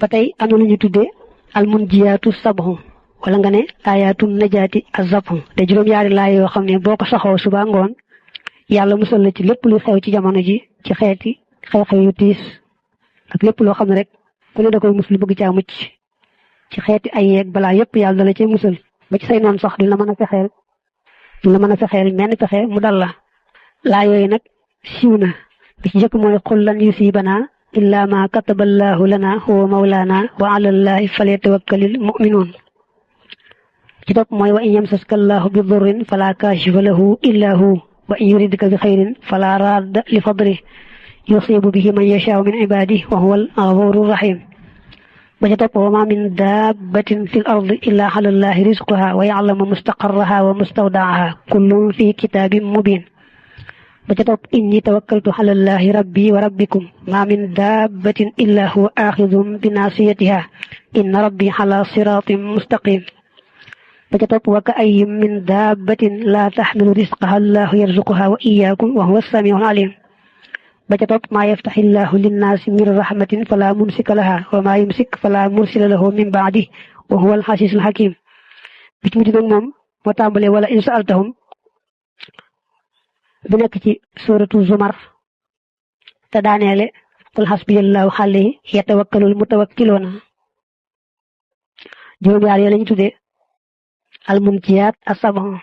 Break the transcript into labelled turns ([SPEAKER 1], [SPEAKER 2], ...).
[SPEAKER 1] ba tey am na lu ñu tuddee almunjiyaatu sabhu wala nga ne ayaatu najaati azabhu te juróom-yaari laay yoo xam ne boo ko saxoo suba ngoon yàlla musal la ci lépp lu xew ci jamono ji ci xeeti xew-xew yu tiis ak lépp loo xam ne rek ku ne da koy musal bëgg caa mucc ci xeeti ay yeeg balaa yépp yàlla dala cee musal ba ci say noon sax du la mën a fexeel menn pexe mu dal la laa yooyu nag siiw na bi ci njëkk mooy qul lan yusiibanaa illaa ma kataballaahu lana huwa mawlaana wa alallaahi falyatawakkalil mu'minuun ci topp mooy wa in yamsaska allaahu bi durrin falaa kaashifa lahu illaa hu wa in yuridka bi xayrin falaa raadda li fadlihi yusiibu bihi man yashaa'u min ibaadihi wa huwal ghafuurur rahiim ba ca topp wa maa min daabbatin fil ardi illaa alallaahi rizquhaa wa ya'lamu mustaqarrahaa wa mustawda'ahaa kullun fii kitaabin mubiin ba ca topp inni tawakkaltu alallaahi rabbii wa rabbikum maa min daabbatin illaa huwa aaxidun bi naasiyatihaa inna rabbii alaa siraatin mustaqiim ba ca topp wa ka'ayyin min daabbatin laa taxmilu rizqahaa allaahu yarzuquhaa wa iyyaakum wa huwa as-samii'ul aliim ba ca topp maa yaftaxi llaahu linnaasi min rahmatin falaa mumsika lahaa wa maa yumsik falaa mursila lahu min ba'dihi wa huwa al-aziizul hakiim bi ci mujj nag moom moo tàmbalee wala in sa'altahum bu nekk ci suuratu Zumar te daaneele qul hasbiyallaahu alayhi yatawakkalul mutawakkiluuna juróom-yaar yoo lañu tuddee almunjiyaat as-sab'u